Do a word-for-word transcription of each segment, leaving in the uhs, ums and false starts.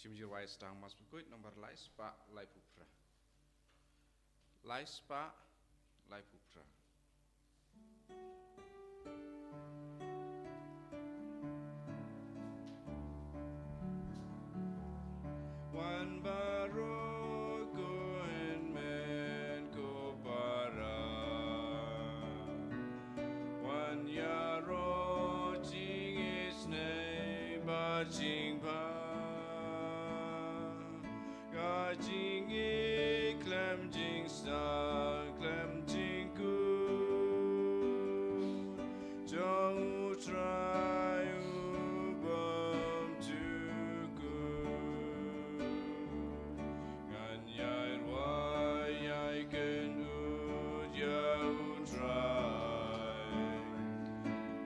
Tim Jirwai Stang Mas Bukut, nombor lai spah laiphew phra. Lai spah laiphew phra. Wan baroh ko hynmen ko para. Wan ïaroh jingisynei bad jingbha. Ka jingïeit khlem jingstad khlem jingkut jong U Trai u bym jukut. Ngan ïai rwai ïai kynnoh ïa U Trai.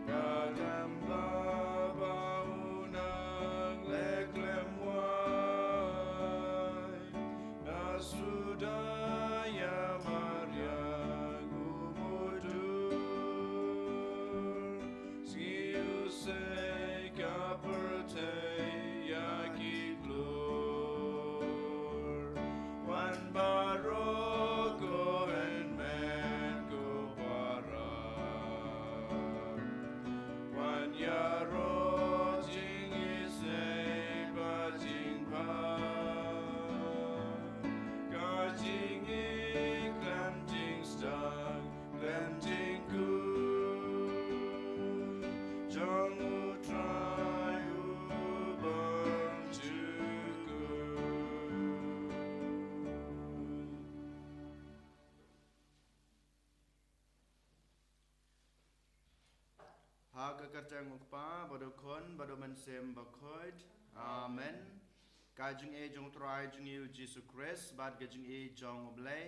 Ka dang bha ba u nang leh khlem wai. Na suda ïa mariang u mudur. Sngi u sei ka pyrthei ïa ki klur. Wan baroh ko hynmen ko para. Wan ïaroh jingisynei bad jingbha. Ka jingïeit khlem jingstad khlem jingkut jong U Trai u bym jukut. Ha ka kyrteng U Kpa bad U Khun bad U Mynsiem Bakhuid. Amen. Ka jingïeit jong U Trai jong ngi U Jisu Khrist bad ka jingïeit jong U Blei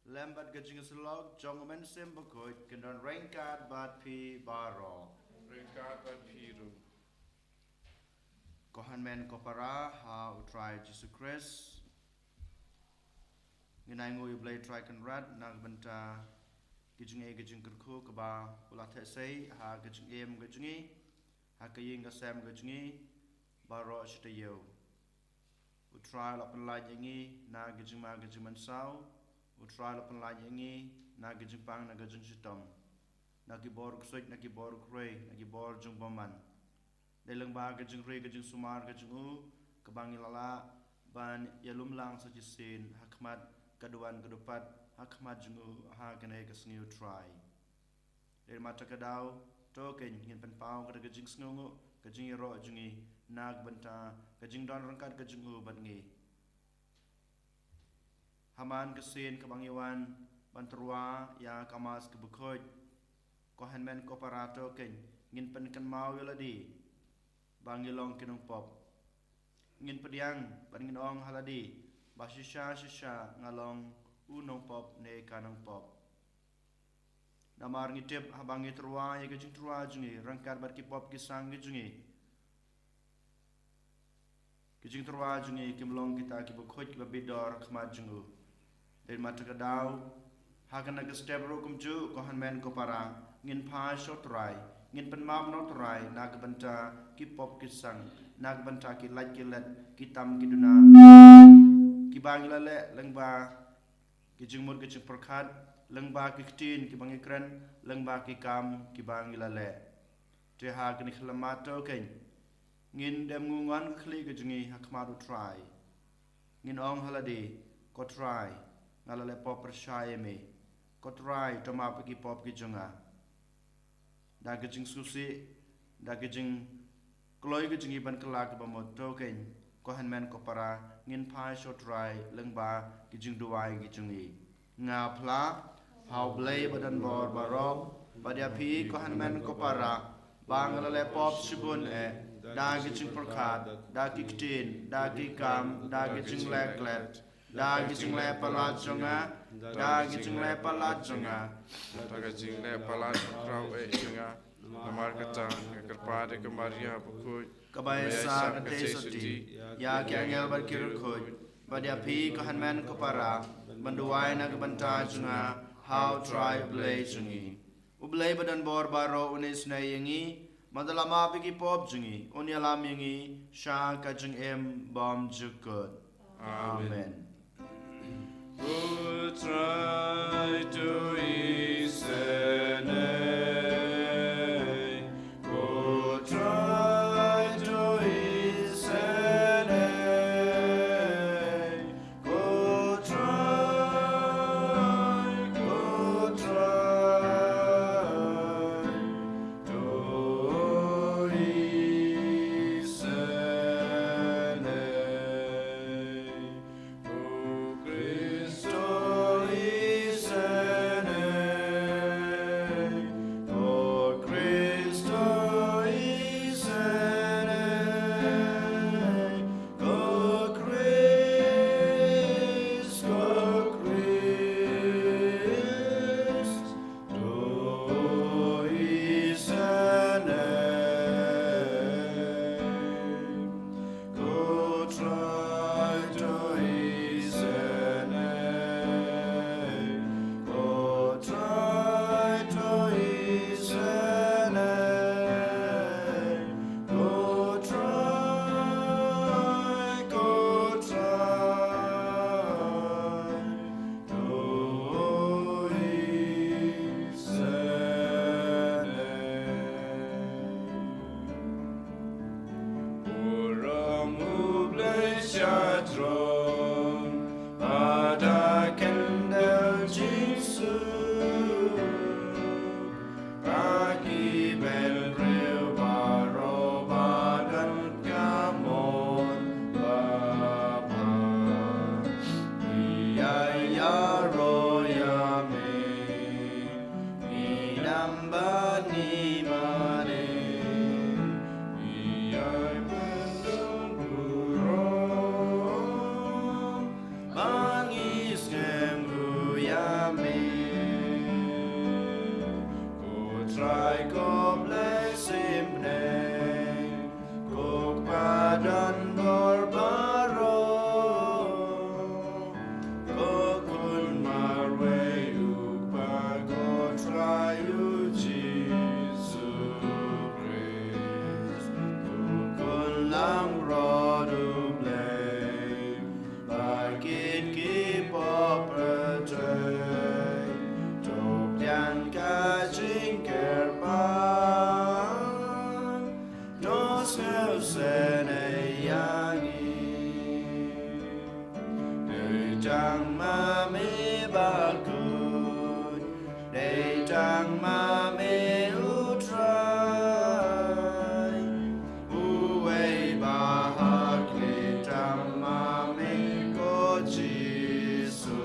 lem bad ka jingïasyllok jong U Mynsiem Bakhuid kin don ryngkat bad phi baroh. Ryngkat bad phi ruh. Ko hynmen ko para ha U Trai Jisu Khrist. Ngin ai nguh ïa U Blei Trai Kynrad na ka bynta ki jingïeit ki jingkyrkhu kaba u la theh sei ha ka jingim ka jong ngi, ha ka ïing ka sem ka jong ngi baroh shi taïew. U Trai u la pynlait ïa ngi na ka jingma ka jingmynsaw. U Trai u la pynlait ïa ngi na ka jingpang na ka jingshitom, na ki bor ksuid, na ki bor khrei, na ki bor jingbymman. Dei lyngba ka jingri ka jingsumar ka jong u kaba ngi la lah ban ïalum lang sa shisien ha khmat ka duwan ka dupat ha khmat jong u ha kane ka sngi U Trai. Dei ma ta ka daw, to kein ngin pynpaw kata ka jingsngewnguh, ka jingïaroh jong ngi na ka bynta ka jingdon ryngkat ka jong u bad ngi. Ha man ka sien kaba ngi wan ban tyrwa ïa ka Mass kaba khuid, ko hynmen ko para, to kein ngin pynkynmaw ïa lade ba ngi long ki nongpop. Ngin pdiang bad ngin ong ha lade ba shisha shisha nga long u nongpop ne ka nongpop. Namar ngi tip haba ngi tyrwa ïa ka jingtyrwa jong ngi ryngkat bad ki pop ki sang ki jong ngi, ka jingtyrwa jong ngi kim long kita kiba khuid kiba bit dor ha khmat jong u. Dei ma ta ka daw, ha kane ka step ruh kumjuh, ko hynmen ko para, ngin phai sha U Trai, ngin pynmap na U Trai na ka bynta ki pop ki sang, na ka bynta ki lait ki let, ki tam ki duna kiba ngi la leh lyngba ki jingmut ki jingpyrkhat, lyngba ki ktien kiba ngi kren, lyngba ki kam kiba ngi la leh. Te ha kane ka lama, to kein ngin dem ngungon ka khlieh ka jong ngi ha khmat U Trai. Ngin ong ha lade, ko Trai, nga la leh pop pyrshah ïa me. Ko Trai, to map ïa ki pop ki jong nga. Da ka jingsngewsih, da ka jingkloi ka jong ngi ban kylla kaba mut, to kein ko hynmen ko para, ngin phai sha U Trai lyngba ki jingduwai ki jong ngi. Nga phla ha U Blei ba don bor baroh, bad ïa phi ko hynmen ko para, ba nga la leh pop shibun eh, da ki jingpyrkhat, da ki ktien, da ki kam, da ki jingleh klet, da ki jingleh palat jong nga, da ki jingleh palat jong nga, da ki jingleh palat khraw eh jong nga. Namar kata nga kyrpad ïa ka Maria bakhuid, kaba ïasah kynthei sotti ïa ki angel bad ki riewkhuid, bad ïa phi ko hynmen ko para, ban duwai na ka bynta jong nga ha U Trai U Blei jong ngi. U Blei ba don bor baroh un isynei ïa ngi, Manda la map ïa ki pop jong ngi, un ïalam ïa ngi sha ka jingim bymjukut. Amen. Amen. Ko Trai to isynei, ko Trai to isynei, ko Trai, ko Trai to isynei. Ko Kristo isynei, ko Kristo isynei, ko Krist, ko Krist to isynei, ko Trai to isynei, ko Trai to isynei, ko Trai, ko Trai to isynei. Burom U Blei sha throne, bad ha khyndew jingsuk. Ba ki bynriew baroh ba don ka mon babha, ki ïa ïaroh ïa me, ngi nam bad ngi mane. Ngi ïai pyndonkam burom, ba ngi skhem ruh ïa me. Ko Trai ko Blei symphang, ko Kpa donbor baroh, ko Khun marwei U Kpa, ko Trai U Jisu Khrist, ko Khun langbrot U Blei, bad kit ki pop pyrthei, to pdiang ka jingkyrpad, to sngewsynei ïa ngi. Dei tang ma me bakhuid, dei tang ma me U Trai, uwei ba ha khlieh, tang ma me ko Jisu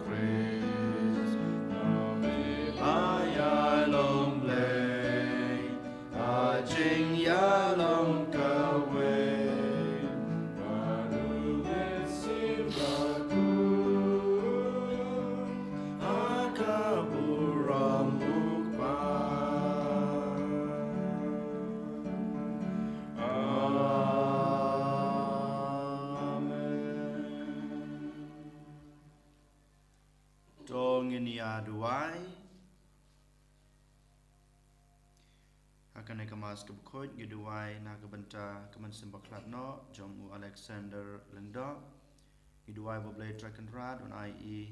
Khrist, ma me ba ïalong Blei, ba jingïalong kawei, ba ruh me sngewbha ha ka burom U Kpa. Amen. To ngin ïa duwai. Ha kane ka Mass kaba khuid ngi duwai na ka bynta ka mynsiem bakhlad noh jong u Alexander Lyngdoh. Ngi duwai ba U Blei Trai Kynrad un ai ïa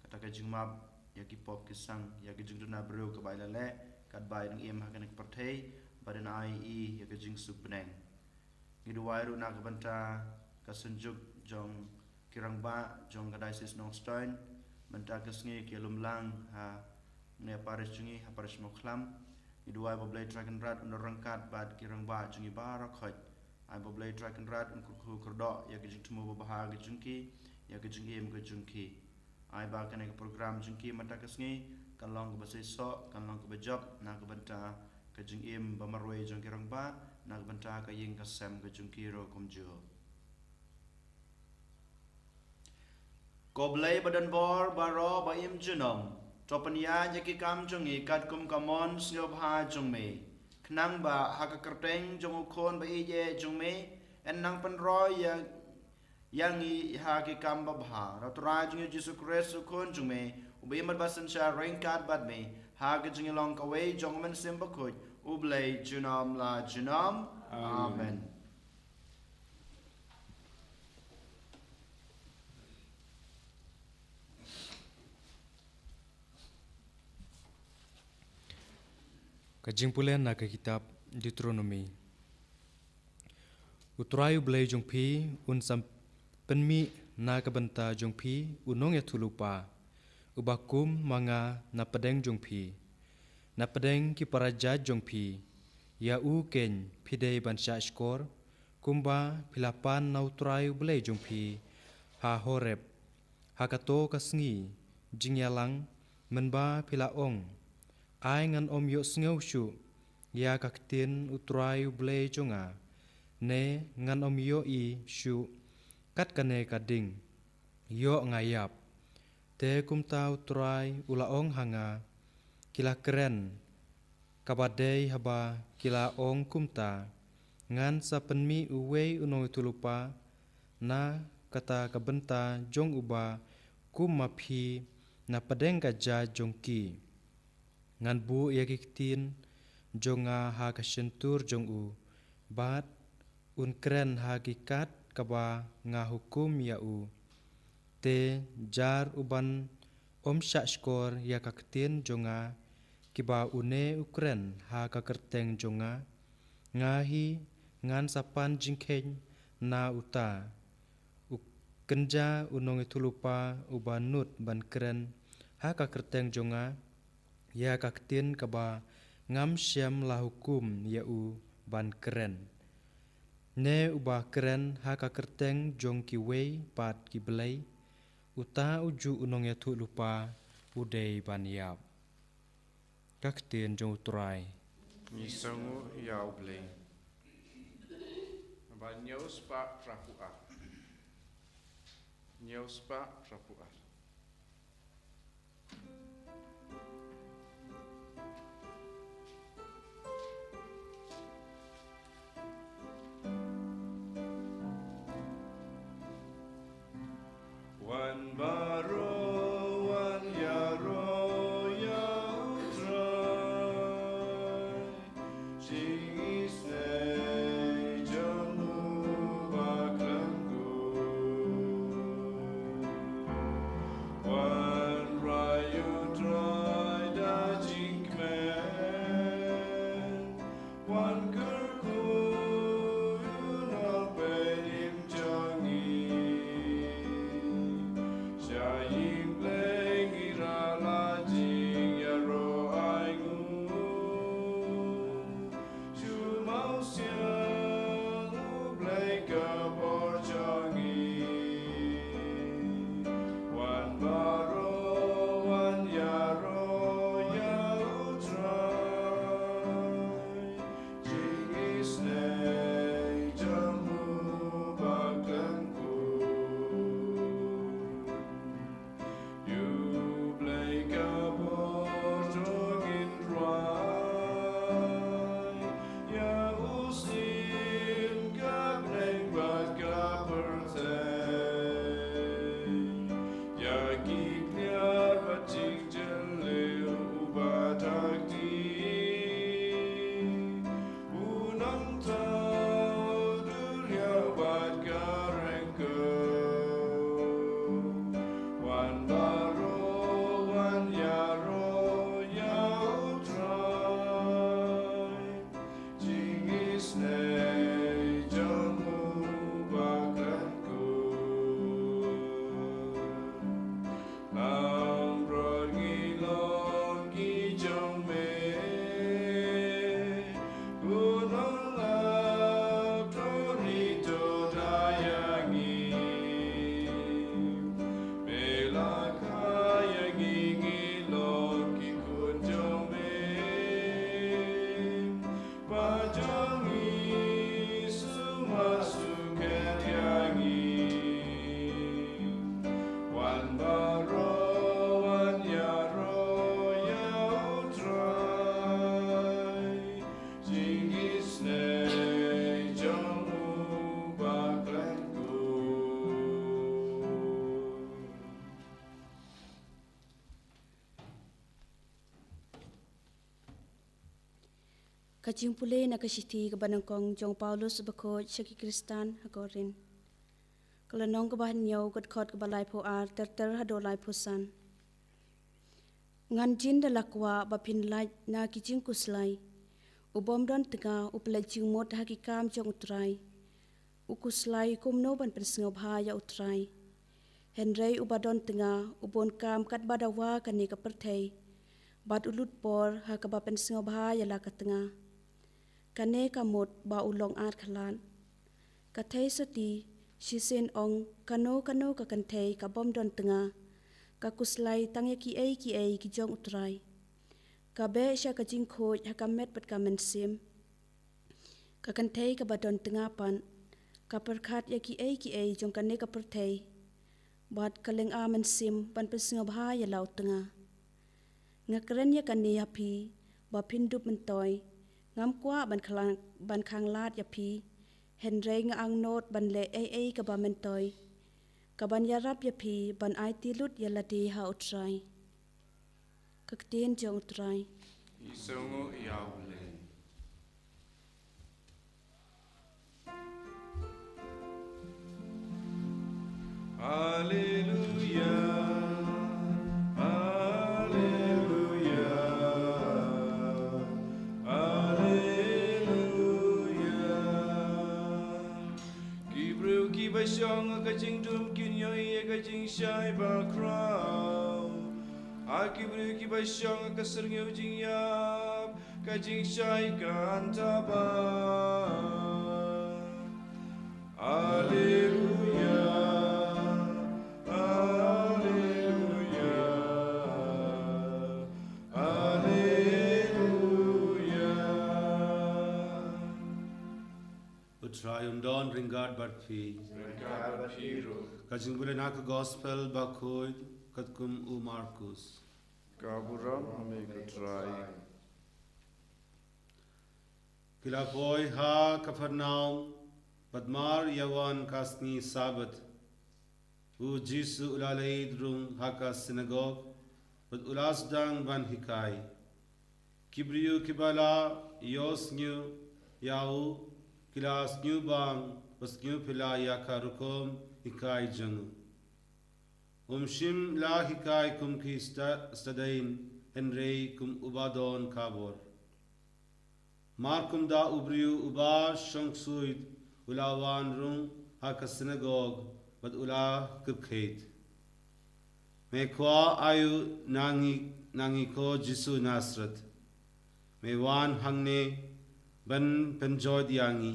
kata ka jingmap ïa ki pop ki sang, ïa ka jingduna briew kaba ai leh leh, katba i dang im ha kane ka pyrthei, bad un ai ïa ka jingsuk bneng. Ngi duwai ruh na ka bynta ka synjuk jong ki rangbah jong ka Diocese Nongstoiñ, mynta ka sngi ki ïalum lang ha ngi ha parish jong ngi, ha parish Mawkhlam. Ngi duwai ba U Blei Trai Kynrad un ryngkat bad ki rangbah jong ngi baroh khoit. Ai ba U Blei Trai Kynrad un kyrkhu kyrdoh ïa ka jingthmu babha ka jong ki, ïa ka jingim ka jong ki. Ai ba kane ka program jong ki mynta ka sngi kan long kaba seisoh, kan long kaba jop na ka bynta ka jingim ba marwei jong ki rangbah, na ka bynta ka ïing ka sem ka jong ki ruh kumjuh. Ko Blei ba donbor baroh ba im junom, to pynïaid ïa ki kam jong ngi katkum ka mon sngewbha jong me, khnang ba ha ka kyrteng jong U Khun ba ïeit jong me, yn nang pynroi ïa ïa ngi ha ki kam babha. Ïa U Trai jong ngi U Jisu Khrist U Khun jong me, uba im bad ba synshar ryngkat bad me ha ka jingïalong kawei jong U Mynsiem Bakhuid, U Blei junom la junom. Amen. Ka jingpule na ka kitab Deuteronomi. U Trai U Blei jong phi un sa pynmih na ka bynta jong phi u nongïathuhlypa uba kum ma nga na pdeng jong phi, na pdeng ki para jait jong phi. Ïa u keiñ phi dei ban shahshkor, kumba phi la pan na U Trai U Blei jong phi ha Horeb, ha kato ka sngi jingïalang, mynba phi la ong, ai ngan ym ïohsngew shuh ïa ka ktien U Trai U Blei jong nga, ne ngan ym ïohi shuh kat kane ka ding, ïoh nga ïap. Te kumta U Trai u la ong ha nga, ki la kren, kaba dei haba ki la ong kumta, ngan sa pynmih uwei u nongïathuhlypa na kata ka bynta jong uba kum ma phi na pdeng ka jait jong ki. Ngan buh ïa ki ktien jong nga ha ka shyntur jong u, bad un kren ha ki kat kaba nga hukum ïa u. Te jar u ban ym shahshkor ïa ka ktien jong nga, kiba une u kren ha ka kyrteng jong nga, nga hi ngan sa pan jingkheiñ na uta. U kynja u nongïathuhlypa uba nud ban kren ha ka kyrteng jong nga ïa ka ktien kaba ngam shym la hukum ïa u ban kren, ne uba kren ha ka kyrteng jong kiwei pat ki blei, uta ujuh u nongïathuhlypa u dei ban ïap. Ka ktien jong U Trai. Ngi sngewnguh ïa U Blei. Ba ñiew spah phra phew ar. Ñiew spah phra phew ar. Wan baroh, wan ïaroh ïa U Trai. Jingisynei jong u ba khlem kut. Ka jingpule na ka shithi kaba nyngkong jong u Paulus bakhuid sha ki Khristan ha Korinth. Ka lynnong kaba hynñiew, ka dkhot kaba laiphew ar ter ter haduh laiphew san. Ngan jin da la kwah ba phin lait na ki jingkhuslai. U bym don tnga u pynlait jingmut ha ki kam jong u Trai. U khuslai kumno ban pynsngewbha ïa u Trai. Hynrei uba don tnga u bun kam katba dawa kane ka pyrthei, bad u lut por ha kaba pynsngewbha ïa la ka tnga. Kane ka mut ba u long ar khlad. Ka thei sati, shisien ong kano kano ka kynthei ka bym don tnga ka khuslai tang ïa kiei kiei ki jong u Trai. Ka beh sha ka jingkhuid ha ka met bad ka mynsiem. Ka kynthei kaba don tnga pat ka pyrkhat ïa kiei kiei jong kane ka pyrthei, bad ka lynga mynsiem ban pynsngewbha ïa la u tnga. Nga kren ïa kane ha phi ba phin dup myntoi. Ngam kwah ban khlang, ban khang lad ïa phi, hynrei nga angnud ban leh ei ei kaba myntoi, kaban ïarap ïa phi ban aiti lut ïa lade ha u Trai. Ka ktien jong u Trai. Ïa u Blei. Alleluia, alleluia, alleluia. Ki briew kiba shong ha ka jingdum kin ïohi ïa ka jingshai bakhraw. Ha ki briew kiba shong ha ka syrngiew jingïap, ka jingshai kan taba. Alleluia, alleluia, alleluia. U Trai un don ryngkat bad phi. Ryngkat bad phi ruh. Ka jingpule na ka Gospel bakhuid katkum u Markus. Ka burom ha me ko Trai. Ki la poi ha Kapernaum, bad mar ïa wan ka sngi Sabbath, u Jisu u la leit rung ha ka synagog, bad u la sdang ban hikai. Ki briew kiba la ïohsngew ïa u ki la sngewbang bad sngewphylla ïa ka rukom hikai jong u. Um shym la hikai kum ki sta-, stadien, hynrei kum uba don ka bor. Mar kumta u briew uba shong ksuid u la wan rung ha ka synagog bad u la kyrkhu, Me kwah aïu na ngi, na ngi ko Jisu Nasareth? Me wan hangne ban pynjoit ïa ngi.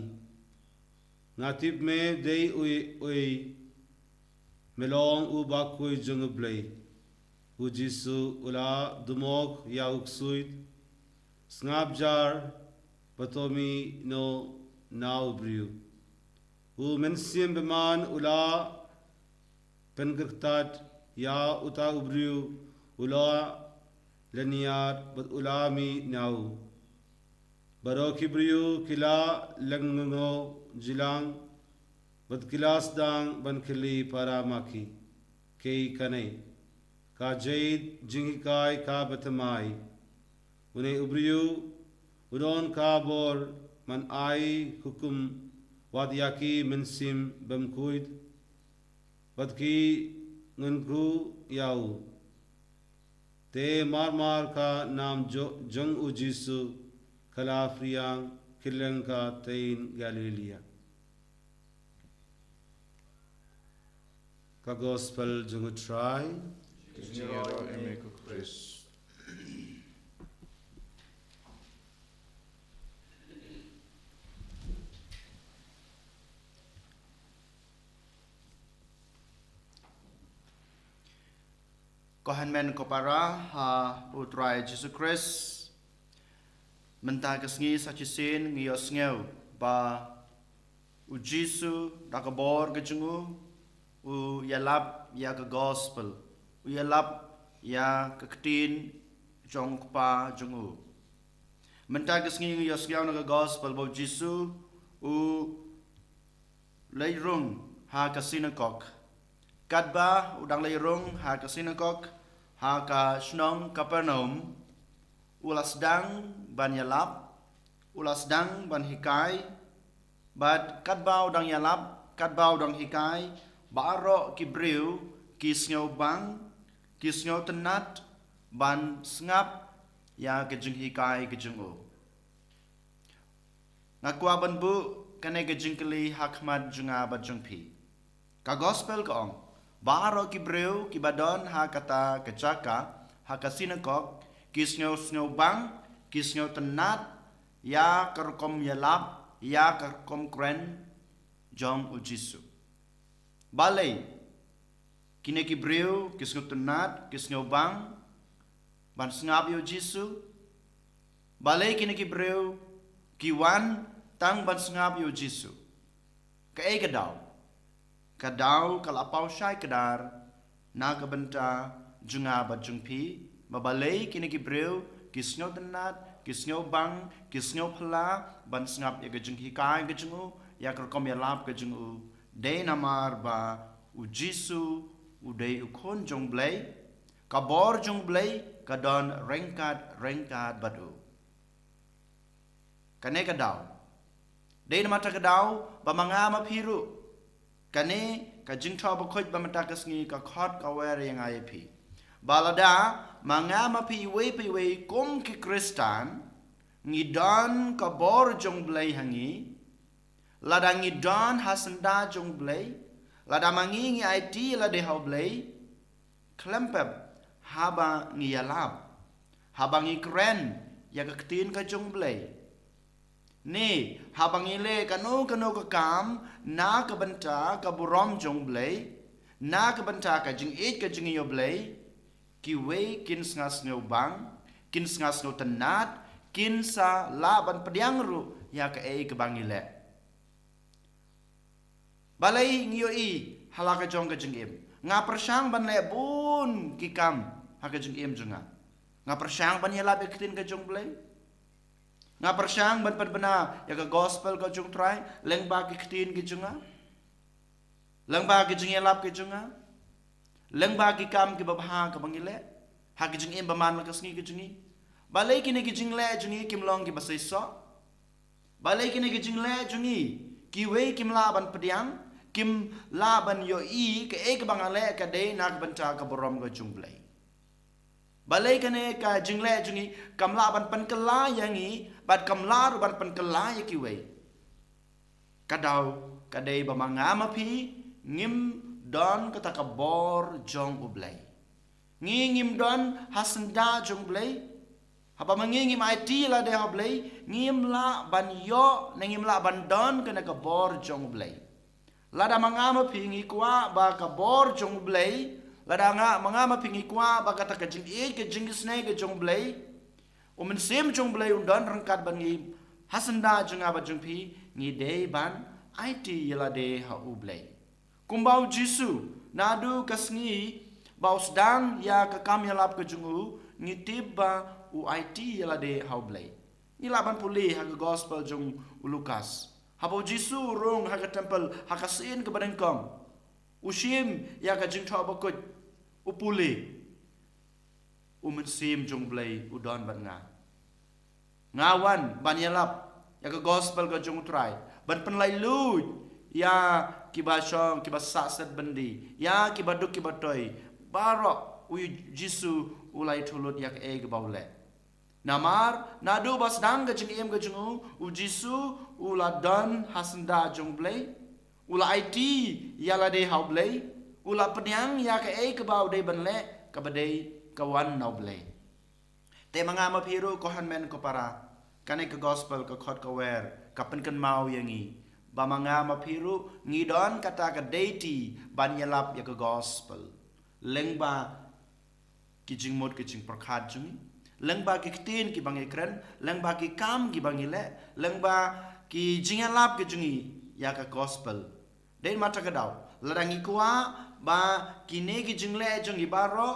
Nga tip me dei uei uei, me long u bakhuid jong u Blei. U Jisu u la dumok ïa u ksuid, sngap jar, bad to mih noh na u briew. U Mynsiem Bymman u la pynkyrkhu ïa uta u briew, u la lynñiar bad u la mih na u. Baroh ki briew ki la lyngngoh jlang, bad ki la sdang ban kylli para ma ki, Kaei kane? Ka jait jinghikai kaba thymmai. Une u briew u don ka bor ban ai hukum wat ïa ki mynsiem bymkhuid, bad ki ngaiñ ïa u. Te mar mar ka nam jo-, jong u Jisu ka la phriang kylleng ka thaiñ Galilaïa. Ka Gospel jong u Trai. Ka jingïaroh ïa me ko Khrist. Ko hynmen ko para ha u Trai Jisu Khrist. Mynta ka sngi sa shisien ngi ïohsngew ba u Jisu da ka bor ka jong u, u ïalap ïa ka Gospel, u ïalap ïa ka ktien jong u Kpa jong u. Mynta ka sngi ngi ïohsngew na ka Gospel ba u Jisu u leit rung ha ka synagog. Katba u dang leit rung ha ka synagog ha ka shnong Kapernaum, u la sdang ban ïalap, U la sdang ban hikai, bad katba u dang ïalap, katba u dang hikai, baroh ki briew ki sngewbang, ki sngewtynnad ban sngap ïa ka jinghikai ka jong u. Nga kwah ban buh kane ka jingkylli ha khmat jong nga bad jong phi. Ka gospel ka ong, baroh ki briew kiba don ha kata ka jaka, ha ka synagog, ki sngew sngewbang, ki sngewtynnad ïa ka rukom ïalap, ïa ka rukom kren jong u Jisu. Balei kine ki briew ki sngewtynnad, ki sngewbang ban sngap ïa u Jisu? Balei kine ki briew ki wan tang ban sngap ïa u Jisu? Kaei ka daw? Ka daw ka la paw shai kdar na ka bynta jong nga bad jong phi, ba balei kine ki briew ki sngewtynnad, ki sngewbang, ki sngewphylla ban sngap ïa ka jinghikai ka jong u, ïa ka rukom ïalap ka jong u. Dei namar ba u Jisu u dei u Khun jong u Blei, ka bor jong u Blei ka don ryngkat ryngkat bad u. Kane ka daw. Dei namar kata ka daw ba ma nga ma phi ruh, kane ka Jingthoh Bakhuid ba mynta ka sngi ka khot ka wer ïa nga ïa phi, ba lada ma nga ma phi iwei pa iwei kum ki Khristan ngi don ka bor jong u Blei ha ngi, lada ngi don ha syndah jong u Blei, lada ma ngi ngi aiti ïa lade ha u Blei, khlem pep haba ngi ïalap, haba ngi kren ïa ka ktien ka jong u Blei, ne haba ngi leh kano kano ka kam na ka bynta ka burom jong u Blei, na ka bynta ka jingïeit ka jong ngi ïa u Blei, kiwei kin sa sngewbang, kin sa sngewtynnad, kin sa lah ban pdiang ruh ïa kaei kaba ngi leh. Balei ngi ïohi ha la ka jong ka jingim? Nga pyrshang ban leh bun ki kam ha ka jingim jong nga. Nga pyrshang ban ïalap ïa ka ktien ka jong u Blei. Nga pyrshang ban pynbna ïa ka gospel ka jong u Trai lyngba ki ktien ki jong nga, lyngba ki jingïalap ki jong nga, lyngba ki kam kiba bha kaba ngi leh ha ka jingim ba man la ka sngi ka jong ngi. Balei kine ki jingleh jong ngi kim long kiba seisoh? Balei kine ki jingleh jong ngi kiwei kim lah ban pdiang, kim lah ban ïohi kaei kaba nga leh ka dei na ka bynta ka burom ka jong u Blei? Balei kane ka jingleh jong ngi kam lah ban pynkylla ïa ngi bad kam lah ruh ban pynkylla ïa kiwei? Ka daw ka dei ba ma nga ma phi ngim don kata ka bor jong u Blei. Ngi ngim don ha syndah jong u Blei. Haba ma ngi ngim aiti ïa lade ha u Blei, ngim lah ban ïoh ne ngim lah ban don kane ka bor jong u Blei. Lada ma nga ma phi ngi kwah ba ka bor jong u Blei, lada nga ma nga ma phi ngi kwah ba kata ka jingïeit ka jingisynei ka jong u Blei, u Mynsiem jong u Blei un don ryngkat bad ngi ha syndah jong nga bad jong phi, ngi dei ban aiti ïa lade ha u Blei. Kumba u Jisu, naduh ka sngi ba u sdang ïa ka kam ïalap ka jong u, ngi tip ba u aiti ïa lade ha u Blei. Ngi lah ban pule ha ka gospel jong u Lukas. Haba u Jisu u rung ha ka templ ha ka sien kaba nyngkong, u shim ïa ka Jingthoh Bakhuid, u pule, u Mynsiem jong u Blei u don bad nga. Nga wan ban ïalap ïa ka gospel ka jong u Trai, ban pynlait luid ïa kiba shong, kiba sah set byndi, ïa kiba duk kiba toi. Baroh u Jisu u la ïathuh lut ïa kaei kaba u leh. Namar naduh ba sdang ka jingim ka jong u, u Jisu u la don ha syndah jong u Blei, u la aiti ïa lade ha u Blei, u la pdiang ïa kaei kaba u dei ban leh, kaba dei ka wan na u Blei. Te ma nga ma phi ruh ko hynmen ko para, kane ka gospel ka khot ka wer ka pynkynmaw ïa ngi ba ma nga ma phi ruh ngi don kata ka duty ban ïalap ïa ka gospel lyngba ki jingmut ki jingpyrkhat jong ngi, lyngba ki ktien kiba ngi kren, lyngba ki kam kiba ngi leh, lyngba ki jingïalap ki jong ngi ïa ka gospel. Dei namar kata ka daw, lada ngi kwah ba kine ki jingleh jong ngi baroh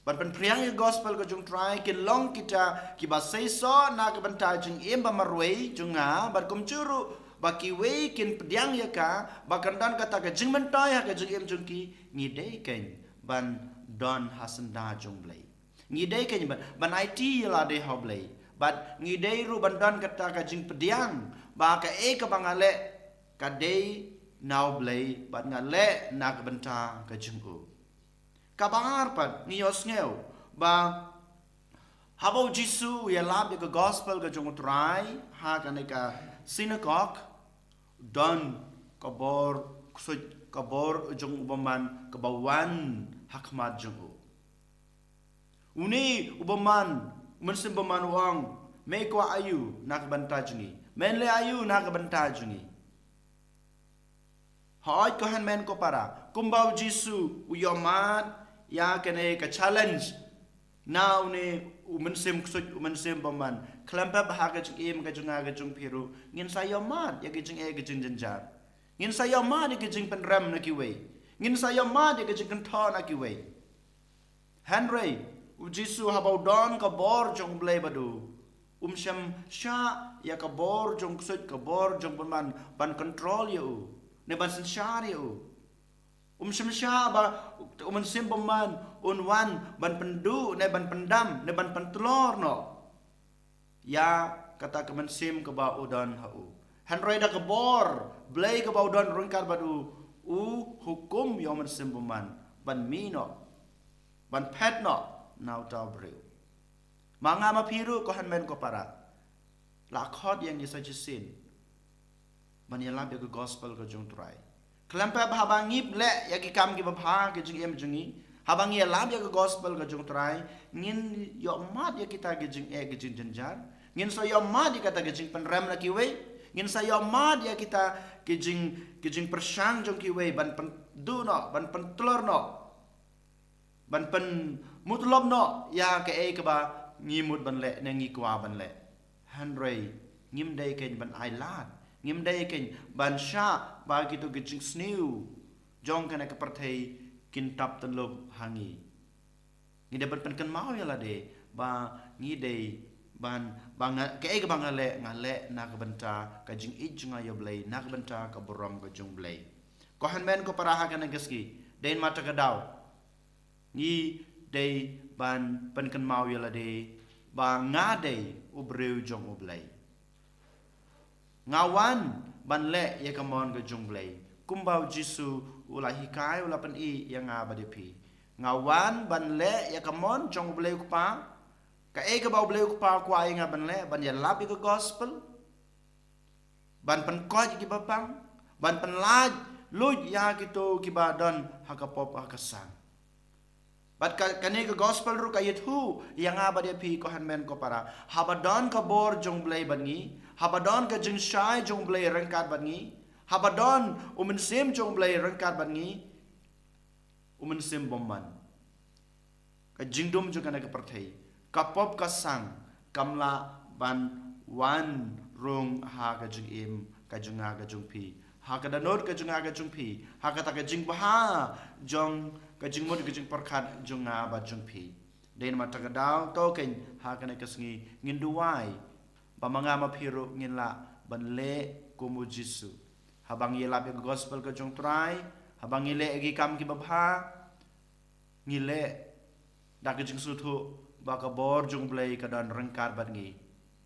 ban pynphriang ïa ka gospel ka jong u Trai kin long kita kiba seisoh na ka bynta jingim ba marwei jong nga bad kumjuh ruh ba kiwei kin pdiang ïa ka, ba kan don kata ka jingmyntoi ha ka jingim jong ki, ngi dei kein ban don ha syndah jong u Blei. Ngi dei kein ban, ban aiti ïa lade ha u Blei. Bad ngi dei ruh ban don kata ka jingpdiang ba kaei kaba nga leh ka dei na U Blei bad nga leh na ka bynta ka jong u. Kaba ar pat ngi ïohsngew ba haba U Jisu u ïalap ïa ka gospel ka jong U Trai ha kane ka synagog, don ka bor ksuid, ka bor jong u bymman kaba wan ha khmat jong u. Une u bymman, u mynsiem bymman u ong, me kwah aïu na ka bynta jong ngi? Men leh aïu na ka bynta jong ngi? Hooid ko hynmen ko para, kumba U Jisu u ïoh mad ïa kane ka challenge na une u mynsiem ksuid, u mynsiem bymman, khlem pep ha ka jingim ka jong nga ka jong phi ruh ngin sa ïoh mad ïa ki jingeh ki jingjynjar. Ngin sa ïoh mad ïa ki jingpynrem na kiwei. Ngin sa ïoh mad ïa ki jingkynthoh na kiwei. Hynrei U Jisu haba u don ka bor jong U Blei bad u, um shym shah ïa ka bor jong ksuid, ka bor jong bymman ban control ïa u, ne ban synshar ïa u. Um shym shah ba u mynsiem bymman un wan ban pynduh ne ban pyndam ne ban pyntlor noh ïa kata ka mynsiem kaba u don ha u. Hynrei da ka bor Blei kaba u don ryngkat bad u, u hukum ïa u mynsiem bymman ban mih noh, ban phet noh na uta u briew. Ma nga ma phi ruh ko hynmen ko para, la khot ïa ngi sa shisien ban ïalap ïa ka gospel ka jong U Trai. Khlem pep haba ngi leh ïa ki kam kiba bha ha ka jingim jong ngi, haba ngi ïalap ïa ka gospel ka jong U Trai, ngin ïoh mad ïa kita ki jingeh ki jingjynjar. Ngin sa ïoh mad ïa kita ki jingpynrem na kiwei. Ngin sa ïoh mad ïa kita ki jing, ki jingpyrshang jong kiwei ban pynduh noh, ban pyntlor noh, ban pynmutlop noh ïa kaei kaba ngi mut ban leh ne ngi kwah ban leh. Hynrei ngim dei kein ban ailad, ngim dei kein ban shah ba kito ki jingsniew jong kane ka pyrthei kin tap tynlup ha ngi. Ngi dei ban pynkynmaw ïa lade ba ngi dei ban, ba nga, kaei kaba nga leh, nga leh na ka bynta ka jingïeit jong nga ïa U Blei, na ka bynta ka burom ka jong U Blei. Ko hynmen ko para, ha kane ka sngi, dei namar kata ka daw ngi dei ban pynkynmaw ïa lade ba nga dei u briew jong U Blei. Nga wan ban leh ïa ka mon ka jong U Blei, kumba U Jisu u la hikai, u la pyni ïa nga bad ïa phi. Nga wan ban leh ïa ka mon jong U Blei U Kpa. Kaei kaba U Blei U Kpa u kwah ïa nga ban leh, ban ïalap ïa ka gospel, ban pynkoit ïa kiba pang, ban pynlait luid ïa kito kiba don ha ka pop ha ka sang. Bad ka, kane ka gospel ruh ka ïathuh ïa nga bad ïa phi, ko hynmen ko para, haba don ka bor jong U Blei bad ngi, haba don ka jingshai jong U Blei ryngkat bad ngi, haba don u Mynsiem jong U Blei ryngkat bad ngi, u Mynsiem bymman, ka jingdum jong kane ka pyrthei, ka pop ka sang, kam lah ban wan rung ha ka jingim ka jong nga ka jong phi, ha ka dohnud ka jong nga ka jong phi, ha kata ka jingbha jong ka jingmut ka jingpyrkhat jong nga bad jong phi. Dei namar kata ka daw, to kein ha kane ka sngi ngin duwai ba ma nga ma phi ruh ngin lah ban leh kum U Jisu. Haba ngi ïalap ïa ka gospel ka jong U Trai, haba ngi leh ïa ki kam kiba bha, ngi leh da ka jingsngewthuh ba ka bor jong U Blei ka don ryngkat bad ngi.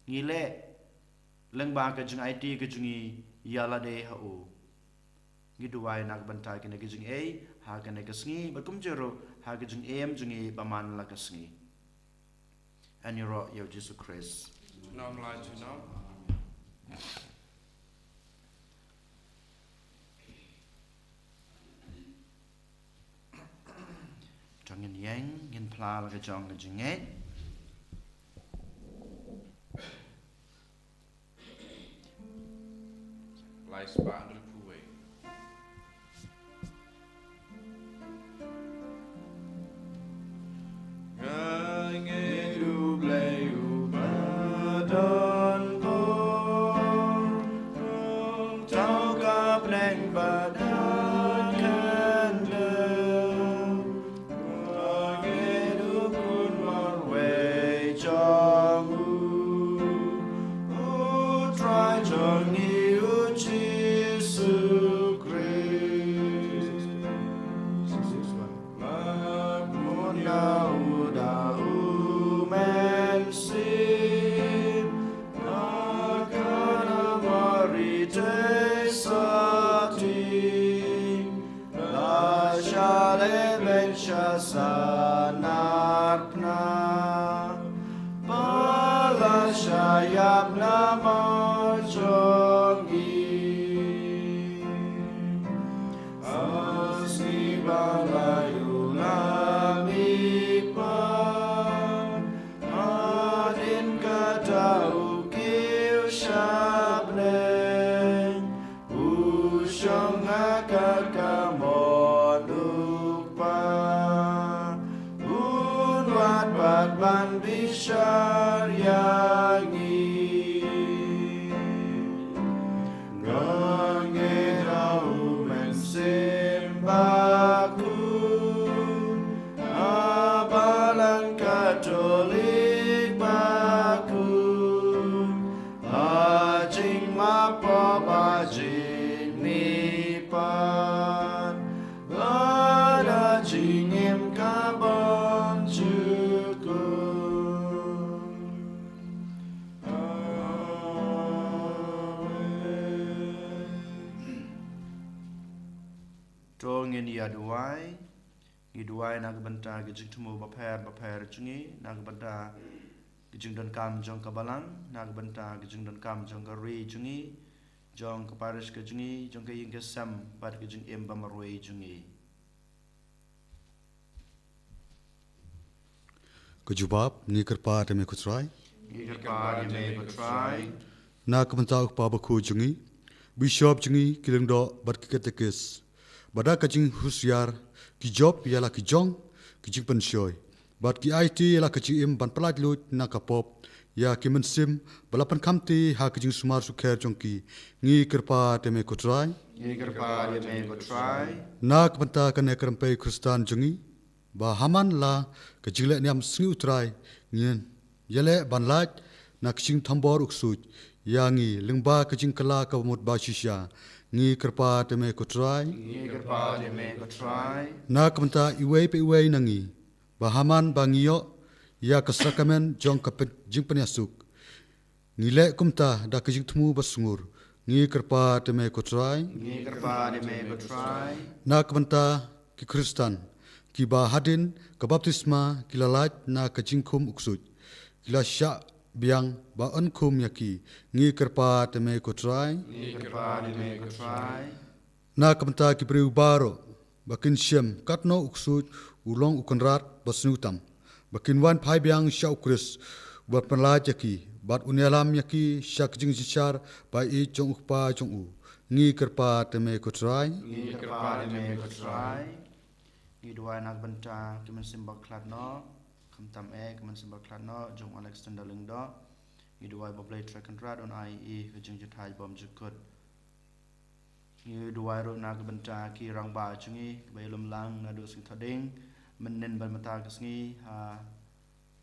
Ngi leh lyngba ka jingaiti ka jong ngi ïa lade ha u. Ngi duwai na ka bynta kine ki jingeh ha kane ka sngi, bad kumjuh ruh ha ka jingim jong ngi ba man la ka sngi. Yn ïaroh ïa U Jisu Khrist. Junom la junom. To ngin ïeng, ngin phla la ka jong ka jingngeit. Lai spah hynriewphew wei. Nga ngeit U Blei uba don bor, u thaw ka bneng bad ka khyndew. Nga ngeit U Khun marwei jong u, U Trai jong ngi U Jisu Khrist. Lak mun ïa u da U Mynsiem. Ala ïulam i Pa, hadien kata u kiew sha bneng, u shong ha ka kamon u Kpa. Un wad pat ban bishar ïa ngi. Nga ngeit ha u Mynsiem Bakhuid, ha Balang Katholik Bakhuid, ha Jingmapop, ha Jingmihpat, bad ha Jingim Kabymjukut. Amen. To ngin ïa duwai. Ngi duwai na ka bynta ka jingthmu bapher bapher jong ngi, na ka bynta ka jingdonkam jong ka Balang, na ka bynta ka jingdonkam jong ka ri jong ngi, jong ka parish ka jong ngi, jong ka ïing ka sem bad ka jingim ba marwei jong ngi. Ka jubab. Ngi kyrpad ïa me ko Trai. Ngi kyrpad ïa me ko Trai. Na ka bynta u Kpa Bakhuid jong ngi, bishop jong ngi, ki lyngdoh bad ki katekis, ba da ka jinghusiar ki jop ïa la ki jong ki jingpynshoi, bad ki aiti ïa la ka jingim ban pyllait luid na ka pop ïa ki mynsiem ba la pynkhamti ha ka jingsumar sukher jong ki. Ngi kyrpad ïa me ko Trai. Ngi kyrpad ïa me ko Trai. Na ka bynta kane ka rympei Khristan jong ngi, ba ha man la ka jingleh niam Sngi U Trai ngin ïaleh ban lait na ka jingthombor u ksuid ïa ngi lyngba ka jingkylla kaba mut ba shisha. Ngi kyrpad ïa me ko Trai. Ngi kyrpad ïa me ko Trai. Na ka bynta iwei pa iwei na ngi, ba ha man ba ngi ïoh ïa ka sakramen jong ka pyn-, jingpynïasuk, ngi leh kumta da ka jingthmu ba sngur. Ngi kyrpad ïa me ko Trai. Ngi kyrpad ïa me ko Trai. Na ka bynta ki Khristan kiba hadien ka baptisma ki la lait na ka jingkhum u ksuid, ki la shah biang ba yn khum ïa ki. Ngi kyrpad ïa me ko Trai. Ngi kyrpad ïa me ko Trai. Na ka bynta ki briew baroh ba kin shem katno u ksuid u long u kynrad ba sniew tam, ba kin wan phai biang sha u Khrist, uba pynlait ïa ki bad un ïalam ïa ki sha ka jingjynjar ba ïeit jong u Kpa jong u. Ngi kyrpad ïa me ko Trai. Ngi kyrpad ïa me ko Trai. Ngi duwai na ka bynta ki mynsiem ba khlad noh, khamtam eh ki mynsiem ba khlad noh jong Alexander Lyngdoh. Ngi duwai ba U Blei Trai Kynrad un ai ïa i ka jingjynthait bymjukut. Ngi duwai ruh na ka bynta ki rangbah jong ngi kiba ïalum lang naduh sngi Thohdieng mynnin bad mynta ka sngi ha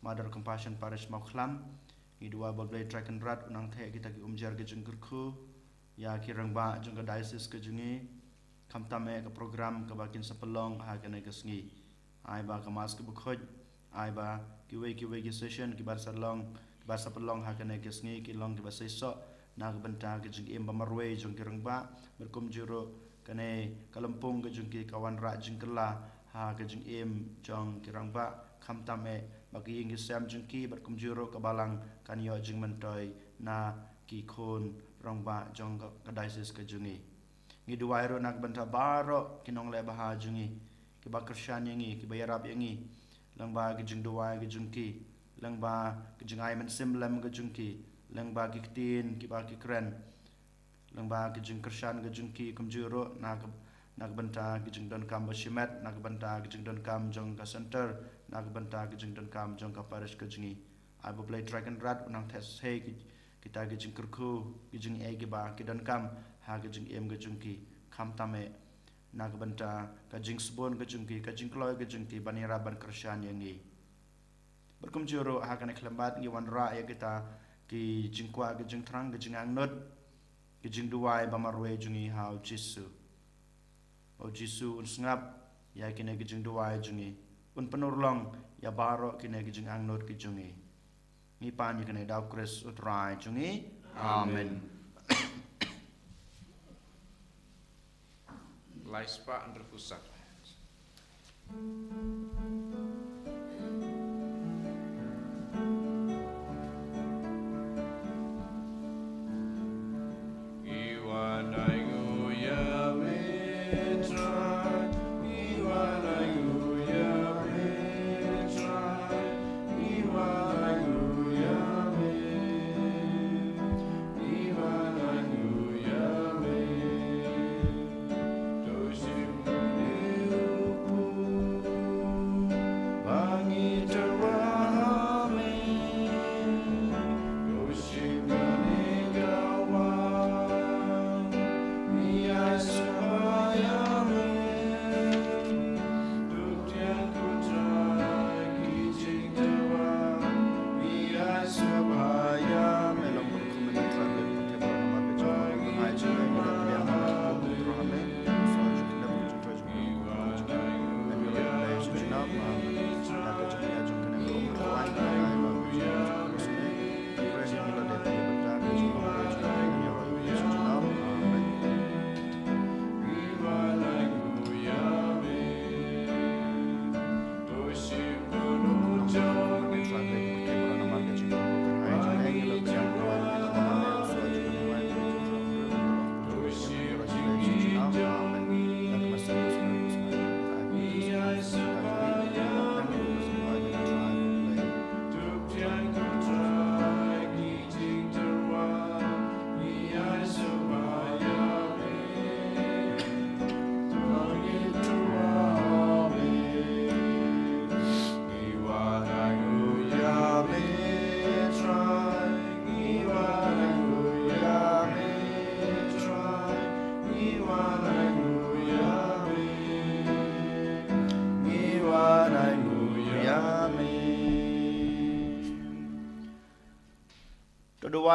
Mother Compassion Parish Mawkhlam. Ngi duwai ba U Blei Trai Kynrad un nang theh kita ki umjer ki jingkyrkhu ïa ki rangbah jong ka diocese ka jong ngi, khamtam eh ka program kaba kin sa pynlong ha kane ka sngi. Ai ba ka Mass kaba khuid, ai ba kiwei kiwei ki session kiba sa long, kiba sa pynlong ha kane ka sngi ki long kiba seisoh na ka bynta ka jingim ba marwei jong ki rangbah, bad kumjuh ruh kane ka lympung ka jong ki ka wanrah jingkylla ha ka jingim jong ki rangbah, khamtam eh ba ki ïing ki sem jong ki bad kumjuh ruh ka Balang kan ïoh jingmyntoi na ki khun rangbah jong ka, ka diocese ka jong ngi. Ngi duwai ruh na ka bynta baroh ki nongleh bha jong ngi, kiba kyrshan ïa ngi, kiba ïarap ïa ngi lyngba ki jingduwai ki jong ki, lyngba ki jingai mynsiem lem ki jong ki, lyngba ki ktien kiba ki kren, lyngba ki jingkyrshan ki jong ki, kumjuh ruh na ka, na ka bynta ki jingdonkam ba shimet, na ka bynta ki jingdonkam jong ka center, na ka bynta ki jingdonkam jong ka parish ka jong ngi. Ai ba U Blei Trai Kynrad un nang theh sei ki, kita ki jingkyrkhu, ki jingeh kiba ki donkam ha ka jingim ka jong ki, khamtam eh na ka bynta ka jingsbun ka jong ki, ka jingkloi ka jong ki ban ïarap ban kyrshan ïa ngi. Bad kumjuh ruh ha kane ka khyllipmat ngi wanrah ïa kita ki jingkwah, ki jingthrang, ki jingangnud, ki jingduwai ba marwei jong ngi ha U Jisu. Ba U Jisu un sngap ïa kine ki jingduwai jong ngi, un pynurlong ïa baroh kine ki jingangnud ki jong ngi. Ngi pan ïa kane da U Khrist U Trai jong ngi. Amen. Lai spah hynriewphew saw.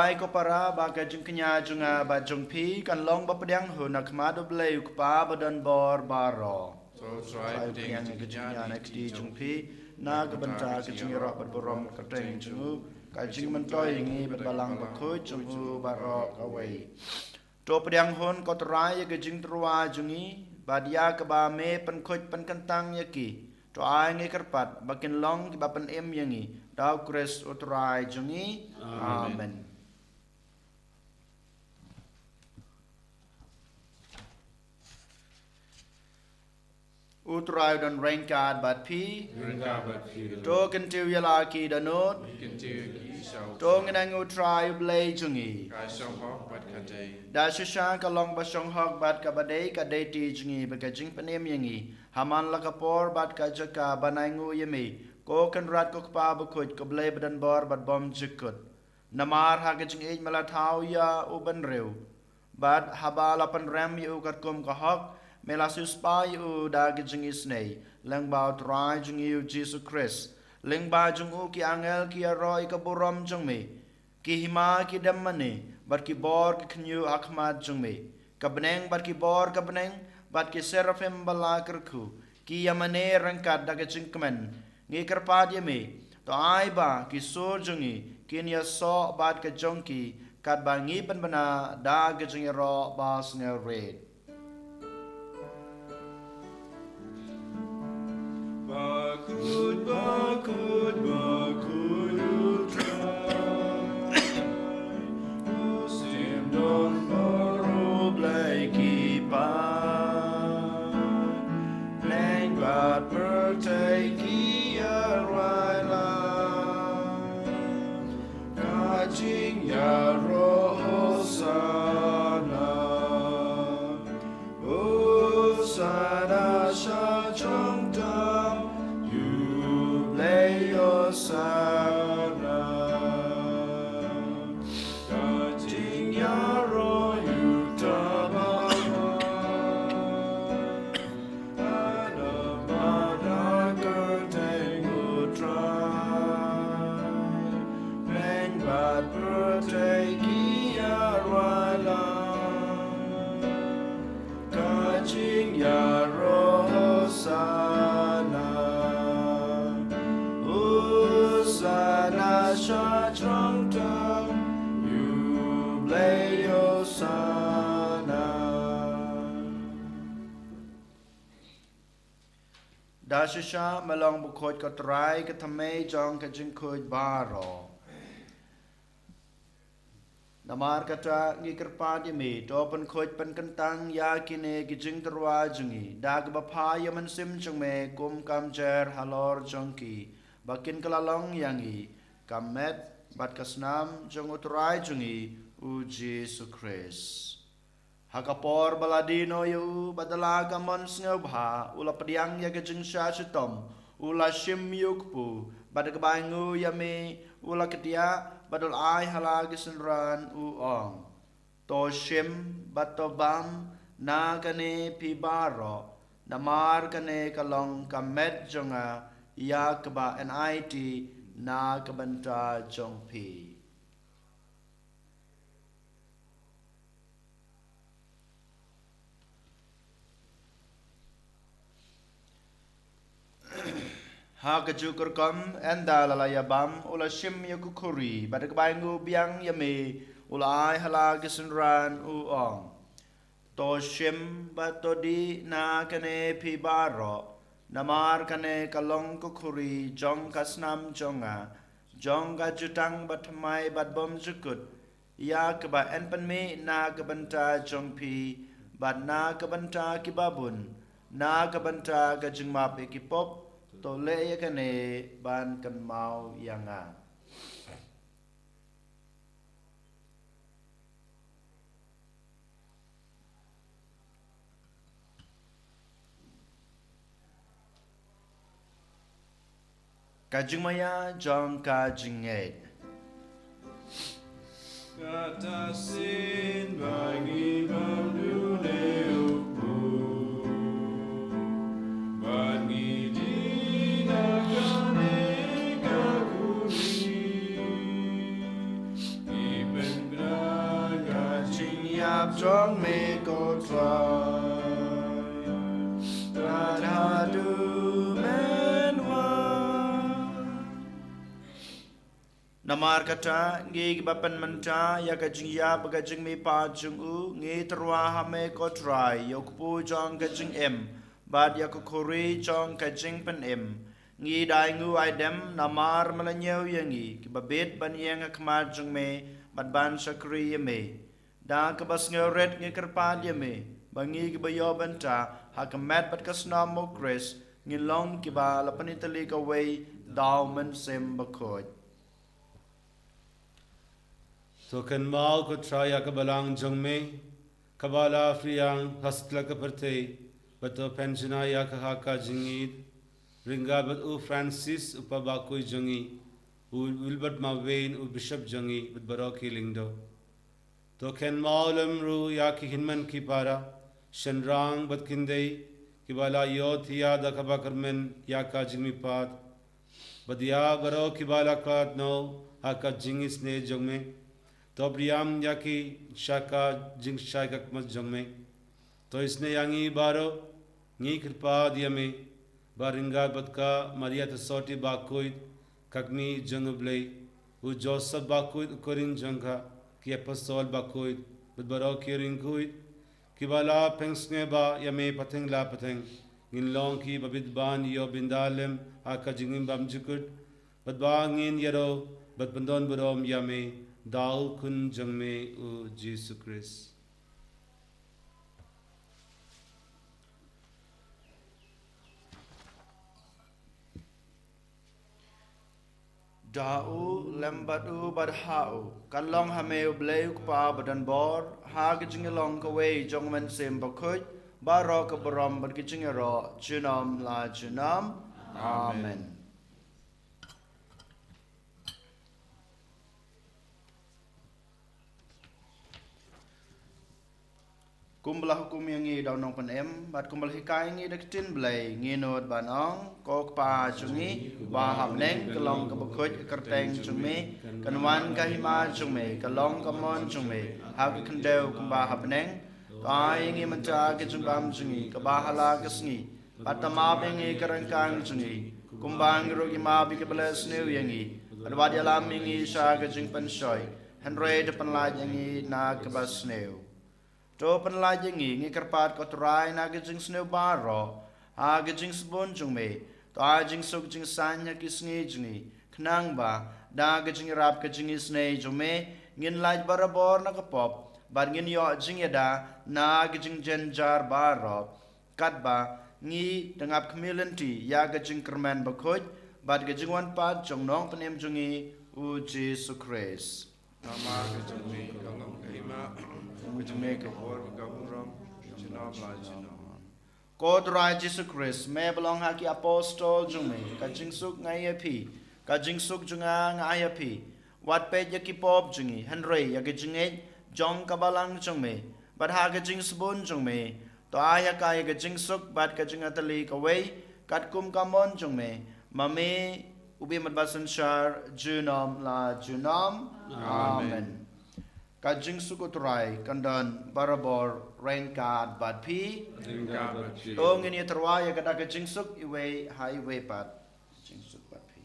Ai ko para, ba ka jingkñia jong nga bad jong phi kan long ba pdiang hun ha khmat U Blei U Kpa ba don bor baroh. To trai pdiang ka jingkñia na kti jong phi na ka bynta ka jingïarap bad burom kyrteng jong u, ka jingmyntoi ïa ngi bad Balang Bakhuid jong u baroh kawei. To pdiang hun ko Trai ïa ka jingtyrwa jong ngi, bad ïa kaba me pynkhuid pynkyntang ïa ki. To ai ngi kyrpad ba kin long kiba pynim ïa ngi da U Khrist U Trai jong ngi. Amen. Amen. U Trai u don ryngkat bad phi. Ryngkat bad phi. To kyntiew ïa la ki dohnud. Kyntiew ïa ki sha U Trai. To ngin angnud U Trai U Blei jong ngi. Ka shong hok bad ka dei. Da shisha ka long ba shong hok bad kaba dei ka dei ti jong ngi bad ka jingpynim ïa ngi ha man la ka por bad ka jaka ban angnud ïa me, ko Kynrad ko Kpa Bakhuid, ko Blei ba don bor bad bymjukut. Namar ha ka jingïeit me la thaw ïa u bynriew, bad haba la pynrem ïa u katkum ka hok, me la siewspah ïa u da ka jingisynei. Lyngba U Trai jong ngi U Jisu Khrist, lyngba jong u ki angel ki ïaroh ïa ka burom jong me. Ki hima ki dem mane bad ki bor ki khñiuh ha khmat jong me. Ka bneng bad ki bor ka bneng bad ki seraphim ba la kyrkhu, ki ïa mane ryngkat da ka jingkmen. Ngi kyrpad ïa me, to ai ba ki sur jong ngi kin ïasoh bad ka jong ki, katba ngi pynbna da ka jingïaroh ba sngewrit. Bakhuid, bakhuid, bakhuid U Trai. U shim don bor, U Blei ki paid. Bneng bad pyrthei ki ïa rwai lem. Ka jingïaroh Hosana. Hosana sha jrong tam, U Blei Hosana. Ka jingïaroh U Trai ba ha la bad ha kyrteng U Trai. Bneng bad pyrthei ki ïa rwai lem. Ka jingïaroh Hosana. Hosana sha jrong tam, U Blei Hosana. Da shisha me long bakhuid ko Trai, ka thymmei jong ka jingkhuid baroh. Namar kata ngi kyrpad ïa me, to pynkhuid pynkyntang ïa kine ki jingtyrwa jong ngi da kaba phah ïa u Mynsiem jong me kum ka mjer halor jong ki, ba kin kylla long ïa ngi ka met bad ka snam jong U Trai jong ngi U Jisu Khrist. Ha ka por ba la die noh ïa u, bad da la ka mon sngewbha u la pdiang ïa ka jingshah shitom, u la shim ïa u kpu, bad da kaba ainguh ïa me u la kdiah, bad u la ai ha la ki synran, u ong: To shim bad to bam na kane phi baroh, namar kane ka long ka met jong nga ïa kaba yn aiti na ka bynta jong phi. Ha kajuh ka rukom, ynda la la ïa bam, u la shim ïa ka khuri, bad da kaba ainguh biang ïa me u la ai ha la ki synran, u ong: To shim bad to dih na kane phi baroh, namar kane ka long ka khuri jong ka snam jong nga, jong ka jutang bathymmai bad bymjukut, ïa kaba yn pynmih na ka bynta jong phi bad na ka bynta kiba bun, na ka bynta ka jingmap ïa ki pop. To leh ïa kane ban kynmaw ïa nga. Ka jingmaïa jong ka jingngeit. Kata shisien ba ngi bam dune u kpu, ba ngi dih na kane ka khuri, ngi pyn Namar kata, ngi kiba pynmynta ïa ka jingïap bad ka jingmihpat jong u, ngi tyrwa ha me ko Trai, ïa u kpu jong ka jingim bad ïa ka khuri jong ka jingpynim. Ngi da ainguh aidem namar me la ñiew ïa ngi, kiba bit ban ïeng ha khmat jong me bad ban shakri ïa me. Da kaba sngewrit ngi kyrpad ïa me ba ngi kiba ïoh bynta ha ka met bad ka snam u Khrist, ngin long kiba la pynïatylli kawei da u Mynsiem Bakhuid. To kynmaw ko Trai ïa ka balang jong me, kaba la pdiang ha satlak ka pyrthei, bad to pynjngai ïa ka ha ka jingïeid ryngkat bad u Francis u Papa bakhuid jong ngi, u Wilbert Marwein u Bishop jong ngi, bad baroh ki lyngdoh. To kynmaw lem ruh ïa ki hynmen ki para, shynrang bad khyndai, kiba la ïohthiah da kaba kyrmen ïa ka jingmihpat, bad ïa baroh kiba la khlad noh ha ka jingisynei jong me. To pdiang ïa ki sha ka jingshai khakmat jong me. To isynei ïa ngi baroh, ngi kyrpad ïa me, ba ryngkat bad ka Maria Theisotti bakhuid, ka kmie jong u Blei, u Joseph bakhuid u kyrhai jong ka, ki apostol bakhuid, bad baroh ki riewkhuid kiba la pynsngewbha ïa me pateng la pateng, ngin long kiba bit ban ïoh bynta lem ha ka jingim bymjukut, bad ba ngin ïaroh bad pyndonburom ïa me da u Khun jong me u Jisu Khrist. Da u, lem bad u, bad ha u, kan long ha me u Blei u Kpa badonbor, ha ka jinglong kawei jong u Mynsiem Bakhuid, baroh ka burom bad ka jingïaroh junom la junom. Amen. Kumba la hukum ïa ngi da u Nongpynim, bad kumba la hikai ïa ngi da ka ktien Blei, ngin nud ban ong: Ko Kpa jong ngi, ba ha bneng, ka long kaba khuid ka kyrteng jong me, kan wan ka hima jong me, ka long ka mon jong me, ha ka khyndew kumba ha bneng. To ai ïa ngi mynta ka jingbam jong ngi kaba ha la ka sngi, bad to map ïa ngi ka ryngkang jong ngi, kumba ngi ruh ngi map ïa kiba leh sniew ïa ngi, bad wat ïalam ïa ngi sha ka jingpynshoi, hynrei to pynlait ïa ngi na kaba sniew. To pynlait ïa ngi, ngi kyrpad ko Trai, na ka jingsniew baroh, ha ka jingsbun jong me. To ai jingsuk jingsaiñ ha ki sngi jong ngi, khnang ba da ka jingïarap ka jingisynei jong me, ngin lait barabor na ka pop, bad ngin ïoh jingïada na ka jingjynjar baroh, katba ngi dang ap khmih lynti ïa ka jingkyrmen bakhuid bad ka jingwan pat jong u Nongpynim jong ngi u Jisu Khrist. Namar ka jong me ka long ka hima, ka jong me ka bor, ka burom, junom la junom. Ko Trai Jisu Khrist, me ba la ong ha ki apostol jong me: Ka jingsuk nga ai ïa phi, ka jingsuk jong nga nga ai ïa phi. Wat peit ïa ki pop jong ngi, hynrei ïa ka jingngeit jong ka balang jong me. Bad ha ka jingsbun jong me, to ai ha ka ïa ka jingsuk bad ka jingïatylli kawei, katkum ka mon jong me, ma me u bym bad ba synshar junom la junom. Amen. Amen. Ka jingsuk u Trai kan don barabor ryngkat bad phi. Ryngkat bad phi. To ngin ïa tyrwa ïa ka da ka jingsuk iwei ha iwei pat. Jingsuk bad phi.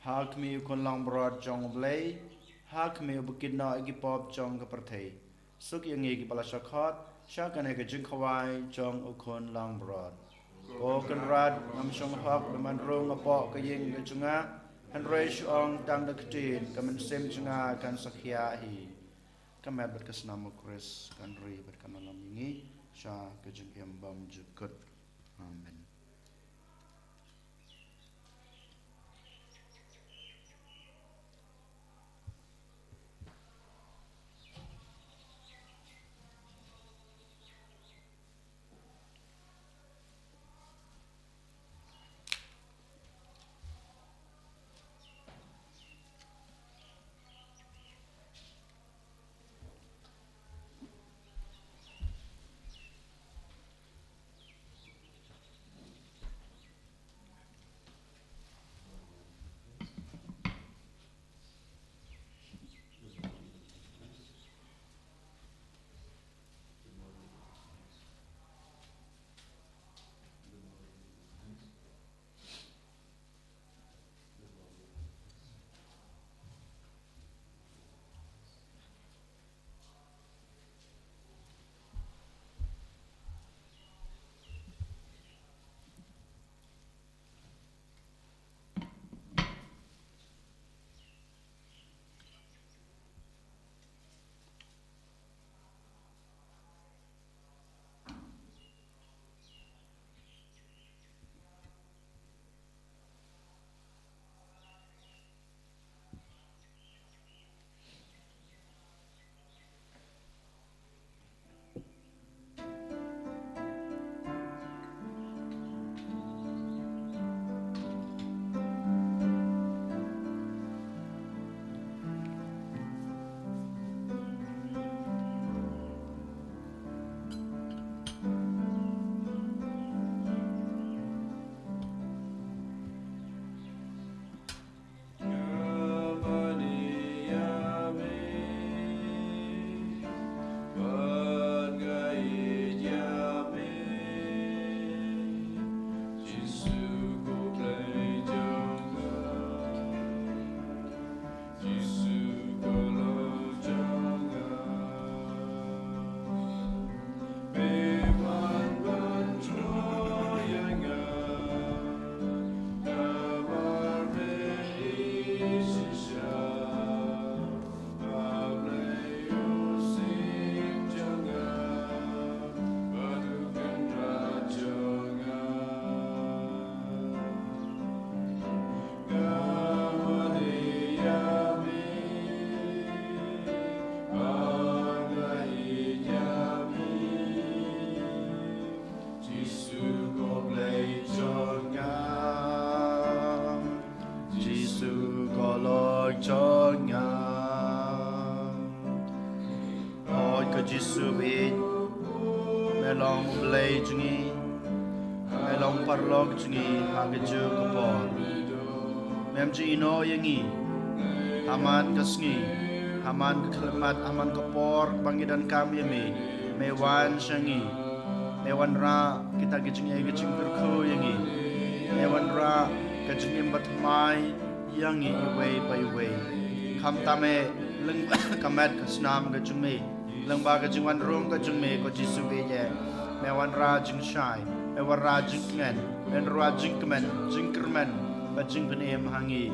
Ha khmih u Khun Langbrot jong u Blei, ha khmih u ba kit noh ïa ki pop jong ka pyrthei. Suk ïa ngi kiba la shah khot sha kane ka jingkhawai jong u Khun Langbrot. Ko Kynrad, ngam shong hok ba man rung hapoh ka ïing ka jong nga, hynrei shu ong tang da ka ktien, ka mynsiem jong nga kan sa khiah hi. Ka met bad ka snam u Khrist kan ri bad kan ïalam ïa ngi sha ka jingim bymjukut. Amen. Jisu ko Blei jong nga. Jisu ko Lord jong nga. Hooid ko Jisu baieit, me long u Blei jong ngi, me long paralok jong ngi ha kajuh ka por. Mem ju ïehnoh ïa ngi ha man ka sngi, ha man ka khyllipmat, ha man ka por ba ngi donkam ïa me, me wan sha ngi. Me wanrah kita ki jingeh ki jingkyrkhu ïa ngi. Me wanrah ka jingim bathymmai ïa ngi iwei pa iwei. Khamtam eh lyngba ka met ka snam ka jong me, lyngba ka jingwan rung ka jong me ko Jisu baieit, me wanrah jingshai, me wanrah jingkmen, me wanrah jingkmen, jingkyrmen bad jingpynim ha ngi.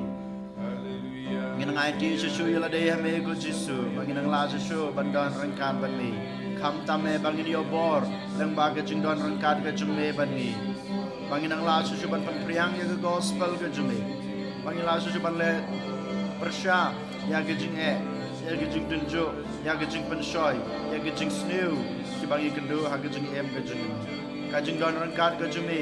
Ngin nang aiti shuh shuh ïa lade ha me ko Jisu, ba ngin nang lah shuh shuh ban don ryngkat bad me. Khamtam eh ba ngin ïoh bor lyngba ka jingdon ryngkat ka jong me bad ngi. Ba ngin nang lah shuh shuh ban pynphriang ïa ka gospel ka jong me. Ba ngin lah shuh shuh ban leh pyrshah ïa ka jingeh, ïa ka jingtynjuh, ïa ka jingpynshoi, ïa ka jingsniew kiba ngi kynduh ha ka jingim ka jong ngi. Ka jingdon ryngkat ka jong me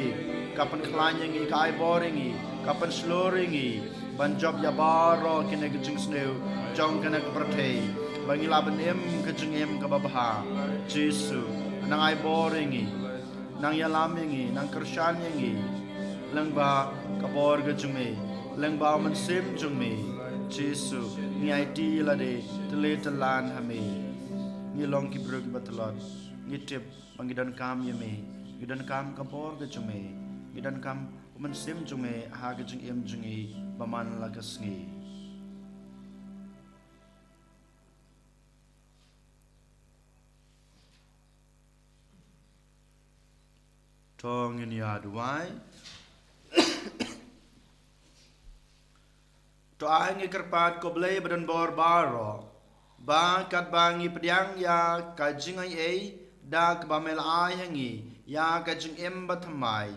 ka pynkhlaiñ ïa ngi, ka ai bor ïa ngi, ka pynshlur ïa ngi ban jop ïa baroh kine ki jingsniew jong kane ka pyrthei, ba ngi lah ban im ka jingim kaba bha. Jisu, nang ai bor ïa ngi, nang ïalam ïa ngi, nang kyrshan ïa ngi lyngba ka bor ka jong me, lyngba u Mynsiem jong me. Jisu, ngi aiti ïa lade tylli tyllan ha me. Ngi long ki briew kiba tlot, ngi tip ba ngi donkam ïa me, ngi donkam ka bor ka jong me, ngi donkam u Mynsiem jong me ha ka jingim jong ngi ba man la ka sngi. To ngin ïa duwai. To ai ngi kyrpad ko Blei ba don bor baroh, Ba katba ngi pdiang ïa ka jingaiei da kaba me la ai ha ngi ïa ka jingim bathymmai,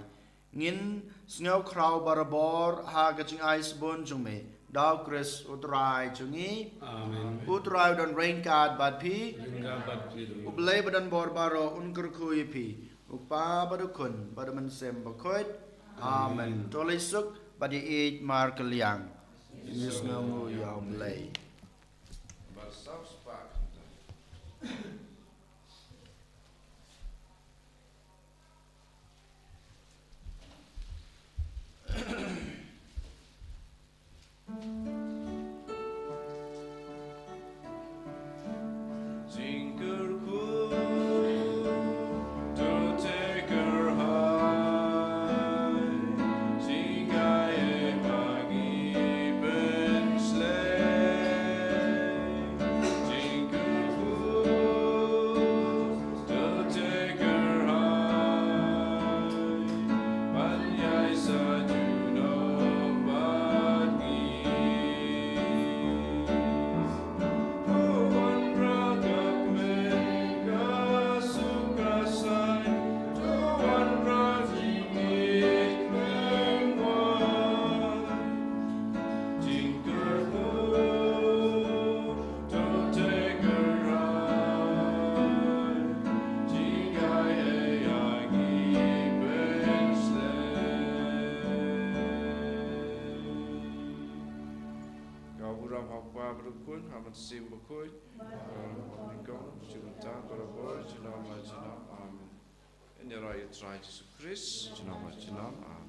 ngin sngew khraw barabor ha ka jingai sbun jong me. Da U Khrist U Trai jong ngi. Amen. U Trai u don ryngkat bad phi. Ryngkat bad phi ruh. U Blei ba don bor baroh un kyrkhu ïa phi. U Kpa bad U Khun bad U Mynsiem Bakhuid. Amen. Amen. To leit suk bad ïeit markylliang. Ngi sngewnguh ïa U Blei. Ka burom ha U Kpa bad U Khun, ha U Mynsiem Bakhuid, bad ha U Blei Trai, mynta bad barabor, junom la junom. Amen. Ngin ïaroh ïa U Trai Jisu Khrist, junom la junom. Amen.